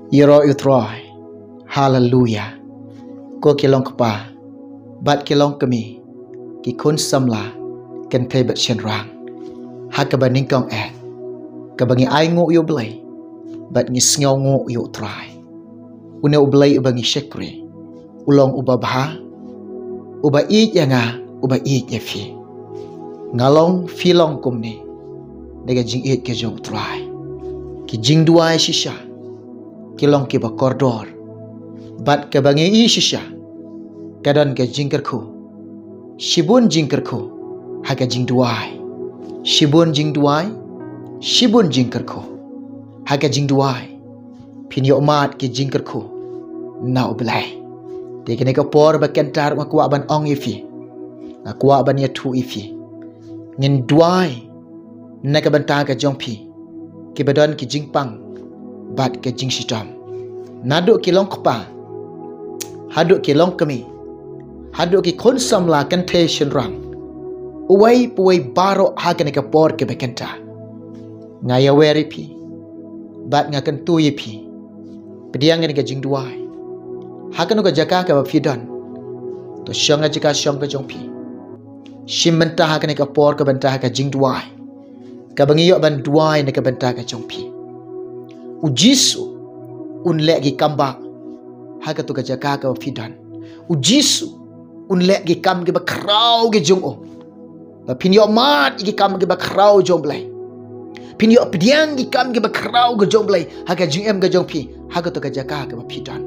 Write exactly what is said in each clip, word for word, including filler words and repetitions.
Ïaroh ïa u Trai. Haleluya. Ko ki long kpa bad ki long kmie, ki khun samla kynthei bad shynrang, ha kaba nyngkong eh, kaba ngi ainguh ïa u Blei bad ngi sngewnguh ïa u Trai. Une u Blei uba ngi shakri u long uba bha, uba ïeit ïa nga, uba ïeit ïa phi. Nga long, phi long kumne, da ka jingïeit ka jong u Trai. Ki jingduwai shisha ki long kiba kordor, bad kaba ngi ïohi shisha ka don ka jingkyrkhu. Shibun jingkyrkhu ha ka jingduwai. Shibun jingduwai, shibun jingkyrkhu ha ka jingduwai. Phin ïoh mad ki jingkyrkhu na u Blei. Te kane ka por ba kynta nga kwah ban ong ïa phi, nga kwah ban ïathuh ïa phi, ngin duwai na ka bynta ka jong phi, kiba don ki jingpang bad ka jingshitom. Naduh ki long kpa haduh ki long kmie, haduh ki khun samla kynthei shynrang, uwei pa uwei baroh ha kane ka por kaba kynta, nga ïawer ïa phi bad nga kyntu ïa phi, pdiang ïa ka jingduwai. Ha kano ka jaka kaba phi don, to shong ha ka jaka shong ka jong phi. Shim bynta ha kane ka por ka bynta ha ka jingduwai, kaba ngi ïoh ban duwai na ka bynta ka jong phi. U Jisu un leh ki kam ba ha kato ka jaka kaba phi don. U Jisu un leh ki kam kiba khraw ki jong u, ba phin ïoh mad ïa ki kam kiba khraw jong u Blei. Phin ïoh pdiang ki kam kiba khraw ka jong u Blei ha ka jingim ka jong phi, ha kato ka jaka kaba phi don.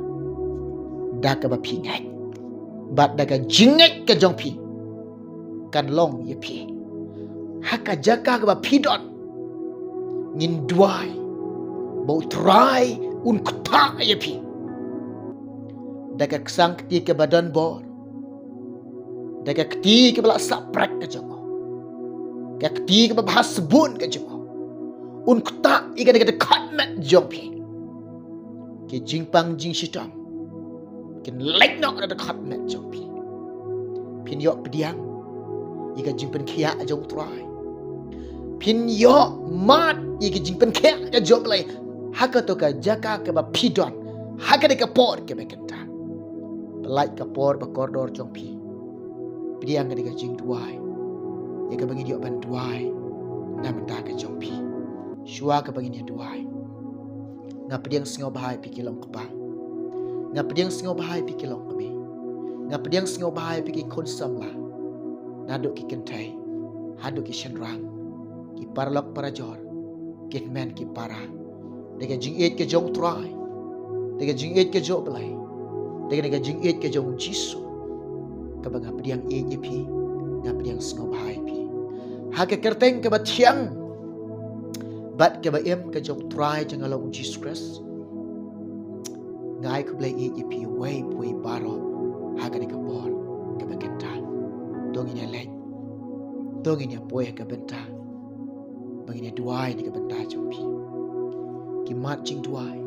Da kaba phi ngeit bad da ka jingngeit ka jong phi, kan long ïa phi. Ha ka jaka kaba phi don, ngin duwai ba u Trai un ktah ïa phi. Da ka ksang kti kaba don bor, da ka kti kaba la sah prek ka jong u, ka kti kaba bha sbun ka jong u, un ktah ïa ka da ka dkhot met jong phi. Ki jingpang jingshitom kin leit noh na ka dkhot met jong phi. Phin ïoh pdiang ïa ka jingpynkhiah jong u Trai. Phin ïoh mad ïa ka jingpynkhiah ka jong u Blei ha kato ka jaka kaba phi don ha kane ka por kaba kynta. Pynlait ka por ba kordor jong phi, pdiang ïa ka jingduwai, ïa kaba ngin ïoh ban duwai na bynta ka jong phi. Shuwa kaba ngin ïa duwai, nga pdiang sngewbha ïa phi ki long kpa, nga pdiang sngewbha ïa phi ki long kmie, nga pdiang sngewbha ïa phi ki khun samla, naduh ki kynthei haduh ki shynrang, ki paralok parajor, ki hynmen ki para. Da ka jingïeit ka jong u Trai, da ka jingïeit ka jong u Blei, da ka jingïeit ka jong u Jisu, kaba nga pdiang ïeit ïa phi, nga pdiang sngewbha ïa phi. Ha ka kyrteng kaba thiang bad kaba im ka jong u Trai jong nga long u Jisu Khrist, nga ai khublei ïeit ïa phi uwei pa uwei baroh ha kane ka por kaba kynta. To ngin ïa leit, to ngin ïa poi ha ka bynta ba ngin ïa duwai na ka bynta jong phi. Ki mat jingduwai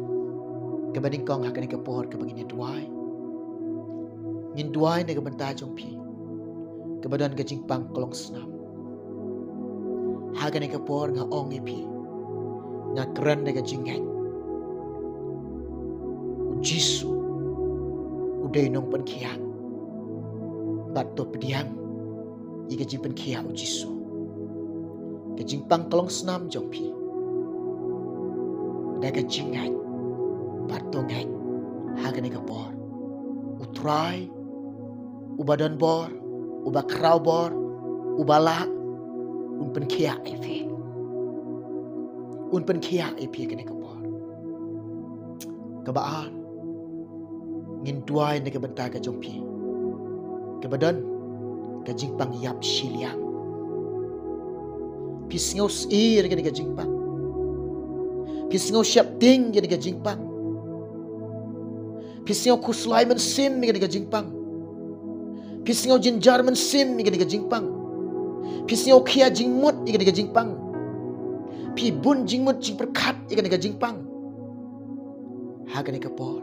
kaba nyngkong ha kane ka por kaba ngin ïa duwai, ngin duwai na ka bynta jong phi kaba don ka jingpang klongsnam. Ha kane ka por nga ong ïa phi, nga kren da ka jingngeit, u Jisu u dei u nongpynkhiah, bad to pdiang ïa ka jingpynkhiah u Jisu. Ka jingpang klongsnam jong phi, da ka jingngeit bad to ngeit ha kane ka por, u Trai uba don bor, uba khraw bor, uba lah, un pynkhiah ïa phi. Un pynkhiah ïa phi ha kane ka por. Kaba ar, ngin duwai na ka bynta ka jong phi kaba don ka jingpang ïap shiliang. Phi sngew syier ïa kane ka jingpang. Phi sngew sheptieng ïa kane ka jingpang. Phi sngew khuslai mynsiem ïa kane ka jingpang. Phi sngew jynjar mynsiem ïa kane ka jingpang. Phi sngew khia jingmut ïa kane ka jingpang. Phi bun jingmut jingpyrkhat ïa kane ka jingpang. Ha kane ka por,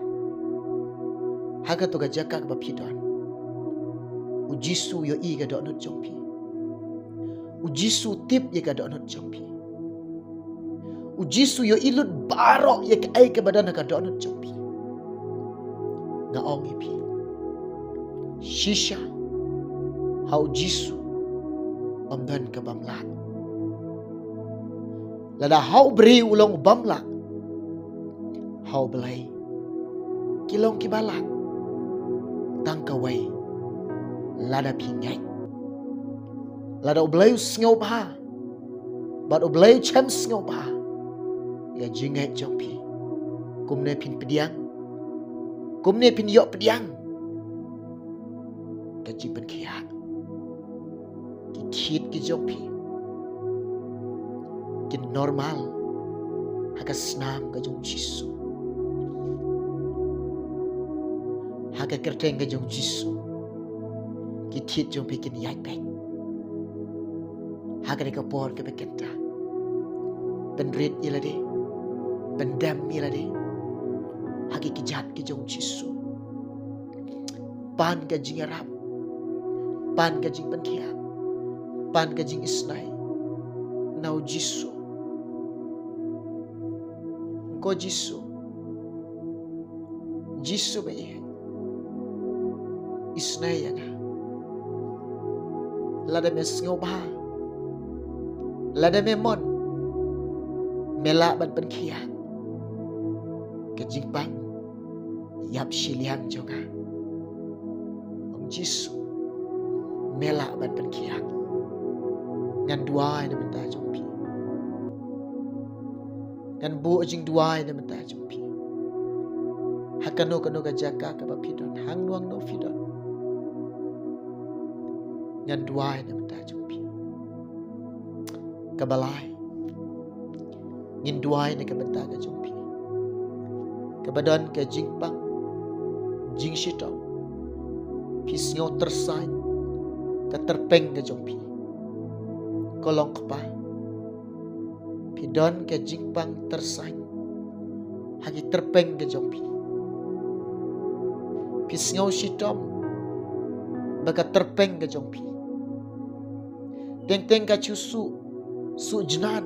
ha kato ka jaka kaba phi don, u Jisu u ïohi ïa ka dohnud jong phi. U Jisu u tip ïa ka dohnud jong phi. U Jisu ïohi lut baroh ïa kaei kaba don ha ka dohnud jong phi. Nga ong ïa phi, shisha ha U Jisu ym don ka bym lah. Lada ha u briew u long u bym lah, ha U Blei ki long kiba lah. Tang kawei, lada phi ngeit. Lada U Blei u sngewbha bad U Blei u shem sngewbha ïa ka jingngeit jong phi, kumne phin pdiang, kumne phin ïoh pdiang ka jingpynkhiah. Ki thied ki jong phi kin normal ha ka snam ka jong U Jisu. Ha ka kyrteng ka jong U Jisu, ki thied jong phi kin ïaid beit. Ha kane ka por kaba kynta, pynrit ïa lade, pyndem ïa lade ha ki kjat ki jong U Jisu. Pan ka jingïarap, pan ka jingpynkhiah, pan ka jingisnei na U Jisu. Ko Jisu, Jisu ba ïeit, isnei ïa nga. Lada me sngewbha, lada me mon, me lah ban pynkhiah ka jingpang ïap shiliang jong nga. Ong Jisu, me lah ban pynkhiah. Ngan duwai na bynta jong phi. Ngan buh jingduwai na bynta jong phi. Ha kano kano ka jaka kaba phi don, hangno hangno phi don, ngan duwai na bynta jong phi. Kaba lai, ngin duwai na ka bynta ka jong phi kaba don ka jingpang, jingshitom. Phi sngew tyrsain ka tyrpeng ka jong phi. Ko Long Kpa, phi don ka jingpang tyrsain ha ki tyrpeng ka jong phi. Phi sngew shitom ba ka tyrpeng ka jong phi. Teng teng ka shu suh, suh jnan.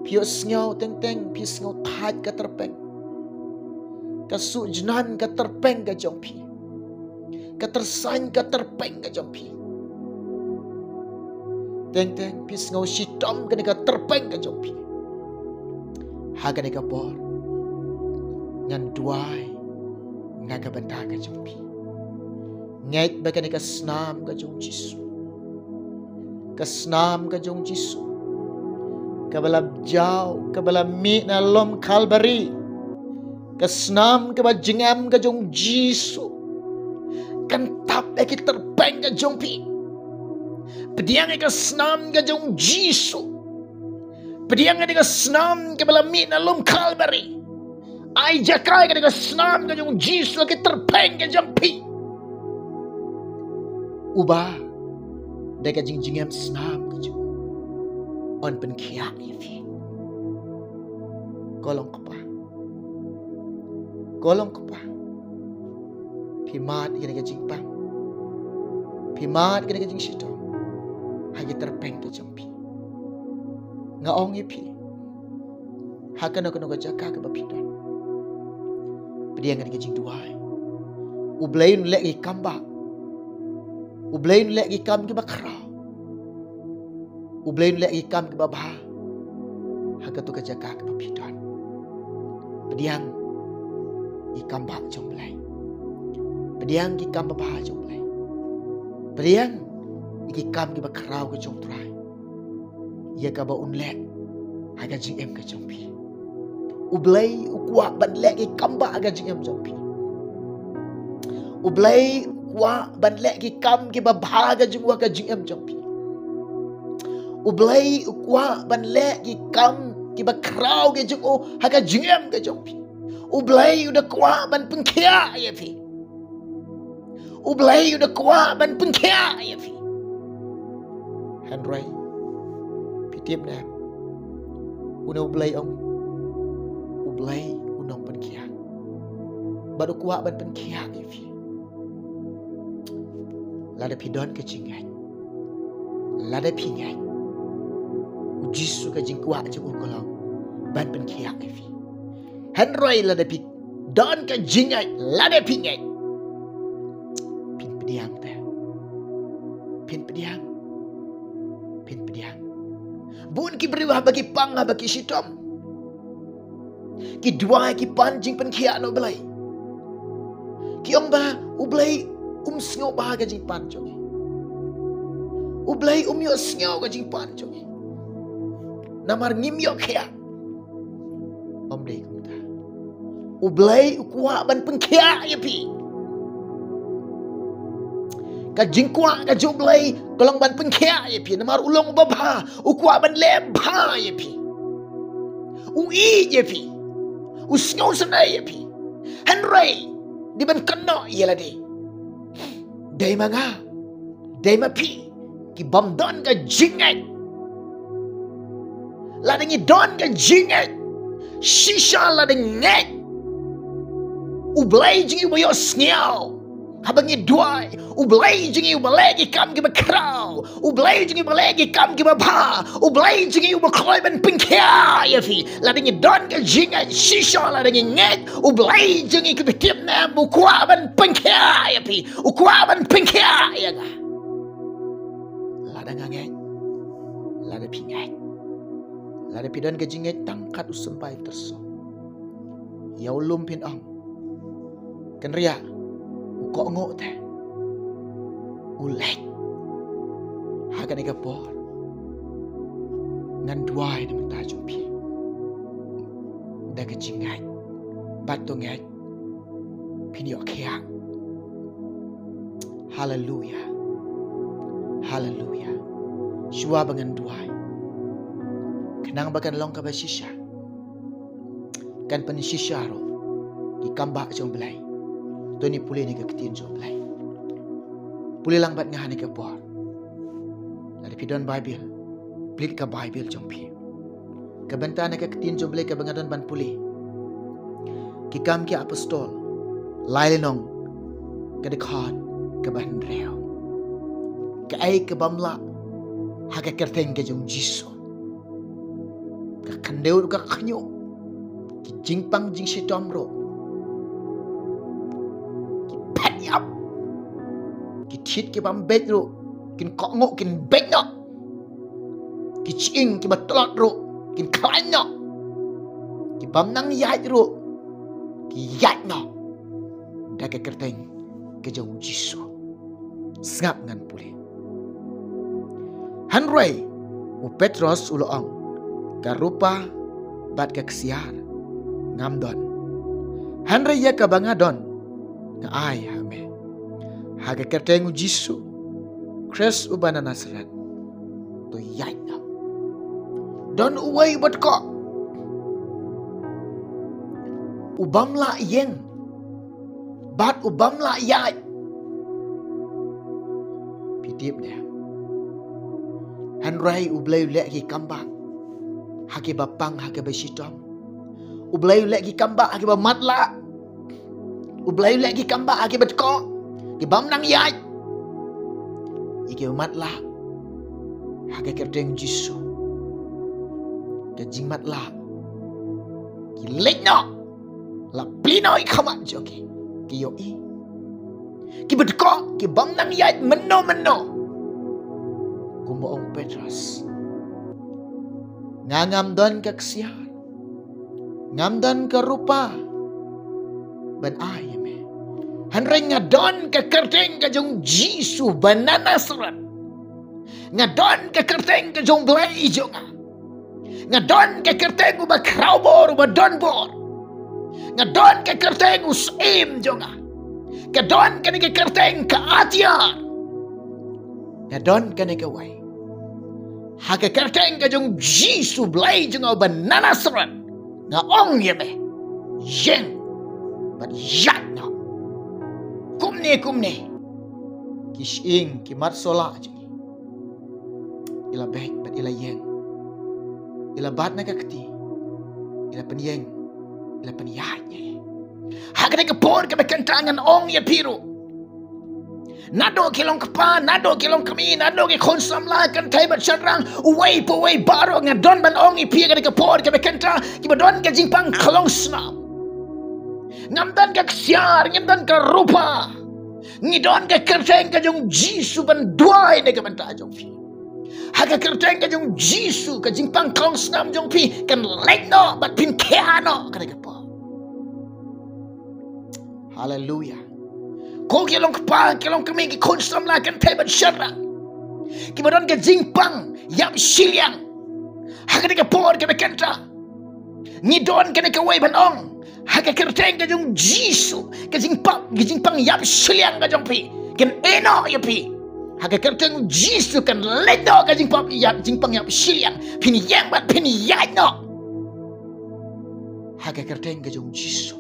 Phi ïohsngew teng teng, phi sngew thait ka tyrpeng. Ka suh jnan ka tyrpeng ka jong phi. Ka tyrsain ka tyrpeng ka jong phi. Teng teng phi sngew shitom kane ka tyrpeng ka jong phi. Ha kane ka por, ngan duwai na ka bynta ka jong phi. Ngeit ba kane ka snam ka jong Jisu, ka snam ka jong Jisu, kaba la jaw, kaba la mih na lum Kalbari, ka snam kaba jingem ka jong Jisu kan tap ïa ki tyrpeng ka jong phi. Pdiang ïa ka snam ka jong Jisu. Pdiang ïa ka snam kaba la mih na lum Kalbari. Ai jaka ïa ka snam ka jong Jisu ha ki tyrpeng ka jong phi. Uba da ka jingjingem snam ka jong u un pynkhiah ïa phi. Ko Long Kpa, Ko Long Kpa, phi mad ïa kane ka jingpang, phi mad ïa kane ka jingshitom ha ki tyrpeng ka jong phi. Nga ong ïa phi, ha kano kano ka jaka kaba phi don, pdiang ïa kane ka jingduwai. U Blei un leh ki kam ba, U Blei un leh ki kam kiba khraw. U Blei un leh ki kam kiba bha ha kato ka jaka kaba phi don. Pdiang ki kam ba jong U Blei. Pdiang ki kam ba bha jong U Blei. Pdiang ki kam kiba khraw ka jong U Trai, ïa kaba un leh ha ka jingim ka jong phi. U Blei u kwah ban leh ki kam ba ha ka jingim jong phi. U Blei u kwah ban leh ki kam kiba bha ka jong u ha ka jingim jong phi. U Blei u kwah ban leh ki kam kiba khraw ka jong u ha ka jingim ka jong phi. U Blei u da kwah ban pynkhiah ïa phi. U Blei u da kwah ban pynkhiah ïa phi. Hynrei phi tip ne em, une U Blei ong, U Blei u nongpynkhiah. Bad u kwah ban pynkhiah ïa phi. Lada phi don ka jingngeit, lada phi ngeit, U Jisu ka jingkwah jong u ka long ban pynkhiah ïa phi. Hynrei lada phi don ka jingngeit, lada phi ngeit, phin pdiang te. Phin pdiang. Phin pdiang. Bun ki briew haba ki pang, haba ki shitom, ki duwai, ki pan jingpynkhiah na U Blei. Ki ong ba U Blei um sngew bha ka jingpan jong ngi. U Blei um ïohsngew ka jingpan jong ngi. Namar ngim ïoh khiah. Ym dei kumta. U Blei u kwah ban pynkhiah ïa phi. Ka jingkwah ka jong U Blei ka long ban pynkhiah ïa phi. Namar u long uba bha, u kwah ban leh bha ïa phi. U ïeit ïa phi. U sngewsynei ïa phi. Hynrei dei ban kynnoh ïa lade. Dei ma nga, dei ma phi ki bym don ka jingngeit. Lada ngi don ka jingngeit, shisha lada ngeit, U Blei jong ngi uba ïohsngew haba ngi duwai, U Blei jong ngi uba leh ki kam kiba khraw, U Blei jong ngi uba leh ki kam kiba bha, U Blei jong ngi uba kloi ban pynkhiah ïa phi. Lada ngi don ka jingngeit, shisha lada ngi ngeit, U Blei jong ngi, kito ki tip ne em, u kwah ban pynkhiah ïa phi, u kwah ban pynkhiah ïa nga. Lada nga ngeit, lada phi ngeit, lada phi don ka jingngeit tang kat u symbai tyrso, ïa u lum phin ong, kynriah, u kohnguh te, u leit. Ha kane ka por ngan duwai na bynta jong phi da ka jingngeit, bad to ngeit phin ïoh khiah. Haleluya. Haleluya. Shuwa ba ngan duwai, khnang ba kan long kaba shisha, kan pynshisha ruh ki kambah jong U Blei. To ngin pule na ka ktien jong U Blei. Pule lang bad nga ha kane ka por. Lada phi don Baibl, plie ka Baibl jong phi. Ka bynta na ka ktien jong U Blei kaba nga don ban pule, Ki Kam ki Apostol, lai lynnong, ka dkhot kaba hynriew. Kaei ka bym lah ha ka kyrteng ka jong U Jisu? Ka khyndew ruh ka khñiuh, ki jingpang jingshitom ruh ki phet ïap, ki thied ki bym beit ruh kin kohnguh, kin beit noh, ki shyieng kiba tlot ruh kin khlaiñ noh, ki bym nang ïaid ruh ki ïaid noh da ka kyrteng ka jong U Jisu. Sngap ngan pule. Hynrei u Petros u la ong, ka rupa bad ka ksiar ngam don, hynrei ïa kaba nga don nga ai ha me. Ha ka kyrteng U Jisu Khrist uba na Nasareth, to ïaid noh. Don uwei uba dkoh, u bym lah ïeng bad u bym lah ïaid. Phi tip ne? Hynrei U Blei u leh ki kambah ha kiba pang, ha kiba shitom. U Blei u leh ki kambah ha kiba matlah. U Blei u leh ki kambah ha kiba dkoh, ki bym nang ïaid. Ïa kiba matlah, ha ka kyrteng Jisu, ka jingmatlah ki leit noh. La plie noh ïa ka khmat jong ki, ki ïohi. Kiba dkoh, ki bym nang ïaid mynno mynno. Kumba ong Petros, nga ngam don ka ksiar, ngam don ka rupa ban ai ïa me, hynrei nga don ka kyrteng ka jong Jisu ba na Nasareth. Nga don ka kyrteng ka jong U Blei jong nga. Nga don ka kyrteng uba khraw bor, uba don bor. Nga don ka kyrteng u Syiem jong nga. Nga don kane ka kyrteng ka atiar. Nga don kane kawei. Ha ka kyrteng ka jong Jisu Blei jong nga uba na Nasareth, nga ong ïa me, ïeng bad ïaid noh. Kumne kumne ki shyieng, ki mat sohlah jong ngi, i la beit bad i la ïeng, i la bat na ka kti, i la pynïeng, i la pynïaid ïa ngi. Ha kane ka por kaba kynta ngan ong ïa phi ruh, Naduh ki long kpa, naduh ki long kmie, naduh ki khun samla, kynthei bad shynrang, uwei pa uwei baroh nga don ban ong ïa phi ha kane ka por kaba kynta, kiba don ka jingpang khlong snam. Ngim don ka ksiar, ngim don ka rupa. Ngi don ka kyrteng ka jong u Jisu ban duwai na ka bynta jong phi. Ha ka kyrteng ka jong u Jisu ka jingpang khlong snam jong phi kan leit noh bad phin khiah noh ha kane ka por. Haleluya. Ko ki long kpa, ki long kmie, ki khun samla, kynthei bad shynrang, kiba don ka jingpang ïap shiliang ha kane ka por kaba kynta, ngi don kane kawei ban ong ha ka kyrteng ka jong u Jisu, ka jingpang, ka jingpang ïap shiliang ka jong phi kan ïeh noh ïa phi. Ha ka kyrteng u Jisu kan leit noh ka jingpang ïap, jingpang ïap shiliang, phin ïeng bad phin ïaid noh. Ha ka kyrteng ka jong u Jisu,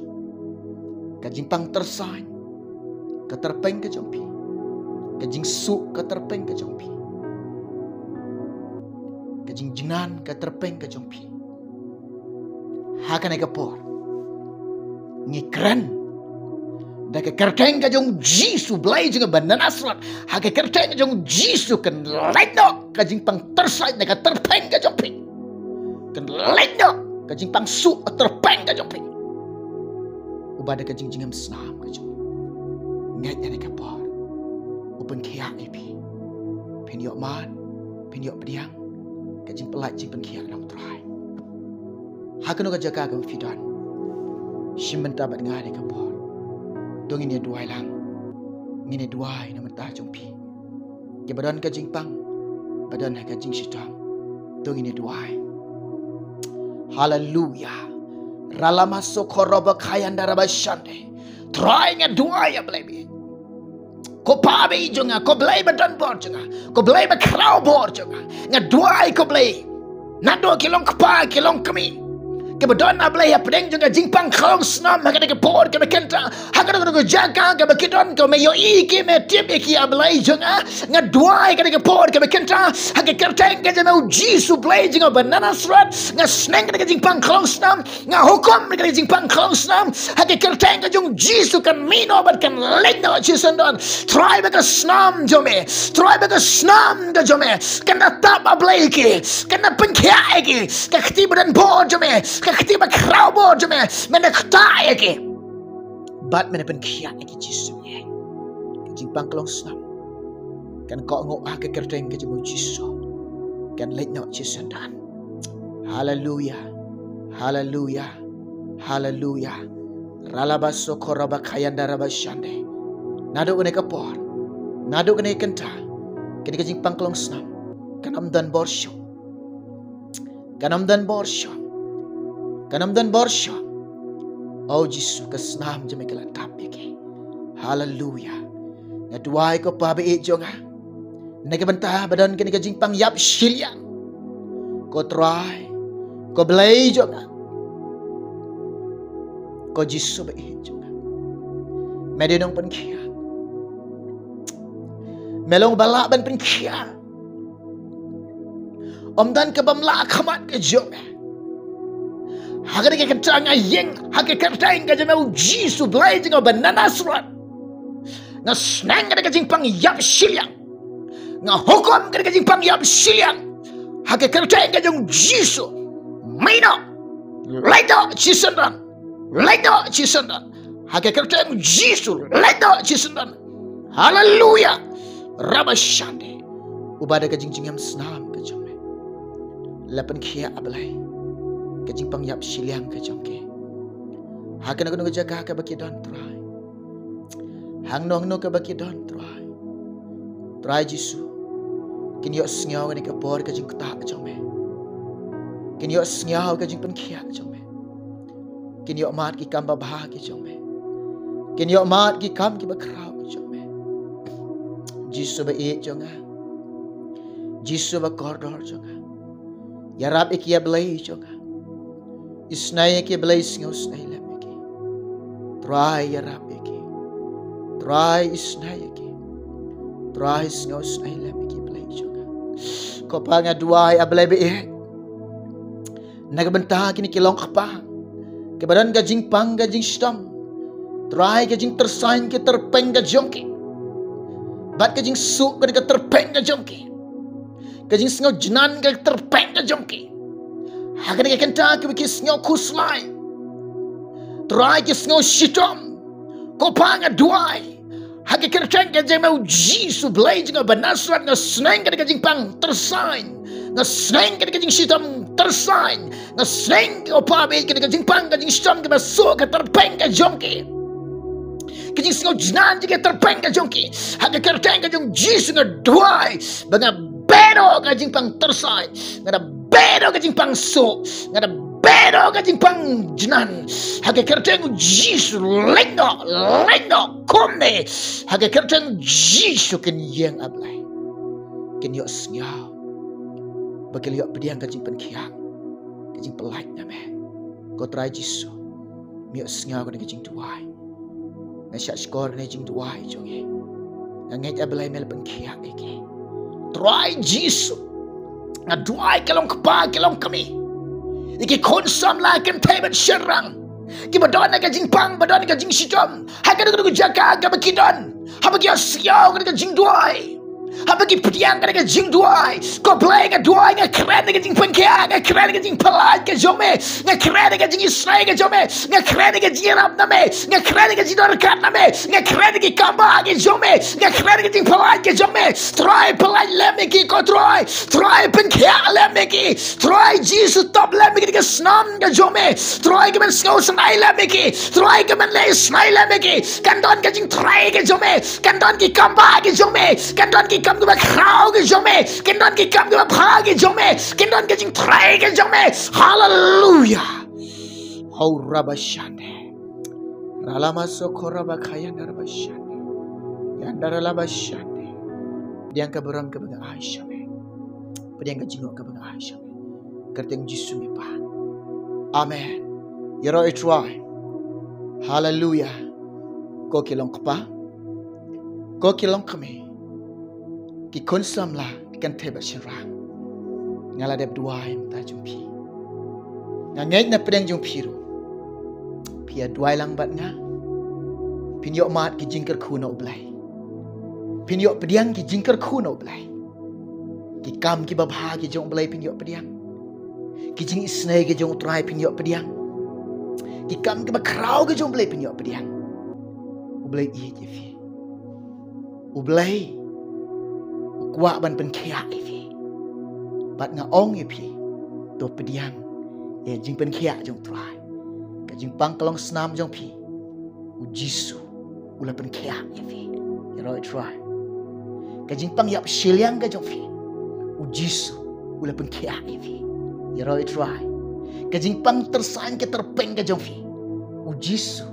ka jingpang tyrsain ka tyrpeng ka jong phi, ka jingsuh ka tyrpeng ka jong phi, ka jingjngan ka tyrpeng ka jong phi. Ha kane ka por ngi kren da ka kyrteng ka jong u Jisu, Blei jong nga ba na Nasareth. Ha ka kyrteng ka jong u Jisu kan leit noh ka jingpang tyrsain na ka tyrpeng ka jong phi. Kan leit noh ka jingpang suh tyrpeng ka jong phi. Uba da ka jingjngem snam ka jong u, ngeit ïa kane ka por u pynkhiah ïa phi. Phin ïoh mad, phin ïoh pdiang ka jingpyllait jingpynkhiah na u Trai. Ha kano ka jaka kaba phi don, shim bynta bad nga ha kane ka por. To ngin ïa duwai lang. Ngin ïa duwai na bynta jong phi, kiba don ka jingpang, ba don ha ka jingshitom. To ngin ïa duwai. Haleluya. Ralama sokoroba kayanda raba shande. Trai, nga duwai ïa Blei bad ko Pa bad jong nga, ko Blei ba don bor jong nga, ko Blei ba khraw bor jong nga. Nga duwai ko Blei, naduh ki long kpa, ki long kmie, kiba don, A Blei, hapdeng jong ka jingpang khlong snam ha kane ka por kaba kynta, ha kano kano ka jaka kaba ki don, ko me ïohi ki, me tip ïa ki, A Blei jong nga. Nga duwai ha kane ka por kaba kynta ha ka kyrteng ka jong u Jisu, Blei jong nga ba na Nasareth. Nga sneng kane ka jingpang khlong snam, nga hukum kane ka jingpang khlong snam ha ka kyrteng ka jong u Jisu, kan mih noh bad kan leit noh shisyndon. Trai, ba ka snam jong me, Trai, ba ka snam ka jong me kan da tap, A Blei, ïa ki, kan da pynkhiah ïa ki. Ka kti ba don bor jong me, ka kti ba khraw bor jong me, men da ktah ïa ki bad men da pynkhiah ïa ki, Jisu. Ka jingpang khlong snam kan kohnguh ha ka kyrteng ka jong u Jisu, kan leit noh shisyndon. Haleluya. Haleluya. Haleluya. Ralaba sokoroba kayanda raba shande. Naduh kane ka por, naduh kane ka kynta, kane ka jingpang khlong snam kan ym don bor shuh. Kan ym don bor shuh. Kan ym don bor shuh. O Jisu, ka snam jong me ka la tap ïa ki. Haleluya. Nga duwai ko Pa baieit jong nga, na ka bynta ba don kane ka jingpang ïap shiliang, ko Trai, ko Blei jong nga, ko Jisu baieit jong nga, me dei u nongpynkhiah. Me long ba lah ban pynkhiah. Ym don kaba ym lah ha khmat ka jong me. Ha kane ka kynta nga ïeng ha ka kyrteng ka jong me, U Jisu, Blei jong nga ba na Nasareth. Nga sneng kane ka jingpang ïap shiliang. Nga hukum kane ka jingpang ïap shiliang ha ka kyrteng ka jong U Jisu. Mih noh. Leit noh shisyndon. Leit noh shisyndon. Ha ka kyrteng U Jisu, leit noh shisyndon. Haleluya. Raba shande. Uba da ka jingjngem snam ka jong me, la pynkhiah, A Blei, ka jingpang ïap shiliang ka jong ki. Ha kano kano ka jaka kaba ki don, Trai. Hangno hangno kaba ki don, Trai. Trai Jisu, kin ïohsngew kane ka por ka jingktah ka jong me. Kin ïohsngew ka jingpynkhiah ka jong me. Kin ïoh mad ki kam babha ki jong me. Kin ïoh mad ki kam kiba khraw ki jong me. Jisu baieit jong nga, Jisu bakordor jong nga, ïarap ïa ki, A Blei jong nga. Isnei ïa ki, Blei, sngewsnei lem ïa ki. Trai, ïarap ïa ki. Trai, isnei ïa ki. Trai, sngewsnei lem ïa ki, Blei jong nga. Ko Pa, nga duwai, A Blei baieit, na ka bynta kine ki longkpa kiba don ka jingpang ka jingshitom. Trai, ka jingtyrsain ka tyrpeng ka jong ki, Bad ka jingsuk kane ka tyrpeng ka jong ki, ka jingsngew jnan kane ka tyrpeng ka jong ki, ha kane ka kynta kiba ki sngew khuslai. Trai ki sngew shitom. Ko Pa nga duwai, ha ka kyrteng ka jong me U Jisu Blei jong nga ba Nasaret, nga sneng kane ka jingpang tyrsain. Nga sneng kane ka jingshitom tyrsain. Nga sneng, ko Pa, ba kane ka jingpang ka jingshitom kaba suk ka tyrpeng ka jong ki, ka jingsngew jnan jong ki ka tyrpeng ka jong ki, ha ka kyrteng ka jong U Jisu nga duwai ba nga bedo ka jingpang tyrsain, nga da bedo ka jingpang suk, nga da bedo ka jingpang jnan, ha ka kyrteng U Jisu. Leit noh, leit noh kumne, ha ka kyrteng U Jisu. Kin ïeng, A Blei, kin ïohsngew ba ki la ïohpdiang ka jingpynkhiah, ka jingpyllait na me. Ko Trai Jisu, me ïohsngew kane ka jingduwai. Nga shah shkor kane ka jingduwai jong ngi. Nga ngeit, A Blei, me la pynkhiah ïa ki. Trai Jisu, nga duwai ki long kpa, ki long kmie, ïa ki khun samla, kynthei bad shynrang, kiba don ha ka jingpang, ba don ha ka jingshitom, ha kano kano ka jaka kaba ki don, haba ki ïohsngew kane ka jingduwai, haba ki pdiang kane ka jingduwai, ko Blei, nga duwai, nga kren ïa ka jingpynkhiah, nga kren ïa ka jingpyllait ka jong me, nga kren ïa ka jingisynei ka jong me, nga kren ïa ka jingïarap na me, nga kren ïa ka jingdonkam na me, nga kren ïa ki kambah ki jong me, nga kren ïa ka jingpyllait ka jong me. Trai, pyllait lem ïa ki, ko Trai. Trai, pynkhiah lem ïa ki. Trai Jisu, tap lem ïa ki, ka snam ka jong me. Trai, ka ban sngewsynei lem ïa ki. Trai, ka ban leh isynei lem ïa ki. Kan don ka jingtrei ka jong me, kan don ki kambah ki jong me, kan don ki kam kiba khraw ki jong me, kan don ki kam kiba bha ki jong me, kan don ka jingtrei ka jong me. Haleluya. Hau rabashande. Ralama sokora bakaya narbashande. Yandara labashande. Pdiang ka burom kaba nga ai sha me. Pdiang ka jingngoh kaba nga ai sha me. Kyrteng Jisu me Pa. Amen. Ïaroh ïa U Trai. Haleluya. Ko ki long kpa, ko ki long kmie, ki khun samla, ki kynthei bad shynrang, nga la dep duwai mynta jong phi. Nga ngeit na pdeng jong phi ruh, phi ïa duwai lang bad nga. Phin ïoh mad ki jingkyrkhu na U Blei. Phin ïoh pdiang ki jingkyrkhu na U Blei. Ki kam kiba bha ki jong U Blei phin ïoh pdiang. Ki jingisynei ki jong U Trai phin ïoh pdiang. Ki kam kiba khraw ki jong U Blei phin ïoh pdiang. U Blei ïeit ïa phi. U Blei u kwah ban pynkhiah ïa phi. Bad nga ong ïa phi, to pdiang ïa ka jingpynkhiah jong U Trai. Ka jingpang ka long snam jong phi, U Jisu u la pynkhiah ïa phi. Ïaroh ïa U Trai. Ka jingpang ïap shiliang ka jong phi, U Jisu u la pynkhiah ïa phi. Ïaroh ïa U Trai. Ka jingpang tyrsain ka tyrpeng ka jong phi, U Jisu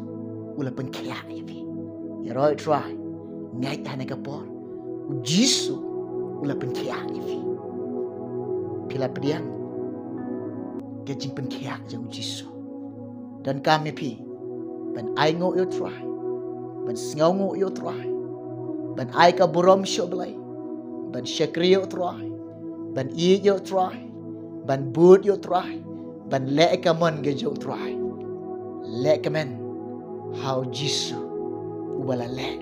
u la pynkhiah ïa phi. Ïaroh ïa U Trai. Ngeit ha kane ka por, U Jisu u la pynkhiah ïa phi. Phi la pdiang ka jingpynkhiah jong U Jisu? Donkam ïa phi ban ainguh ïa U Trai, ban sngewnguh ïa U Trai, ban ai ka burom sha U Blei, ban shakri ïa U Trai, ban ïeit ïa U Trai, ban bud ïa U Trai, ban leh ka mon ka jong U Trai. Leh kmen ha U Jisu uba la leh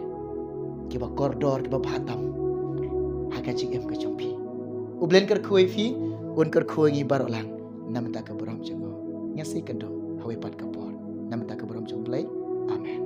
kiba kordor kiba bha tam ha ka jingim ka jong phi. U Blei un kyrkhu ïa phi, un kyrkhu ïa ngi baroh lang. Na bynta ka burom jong u, ngin sa ïakynduh ha kawei pat ka por. Na bynta ka burom jong U Blei. Amen.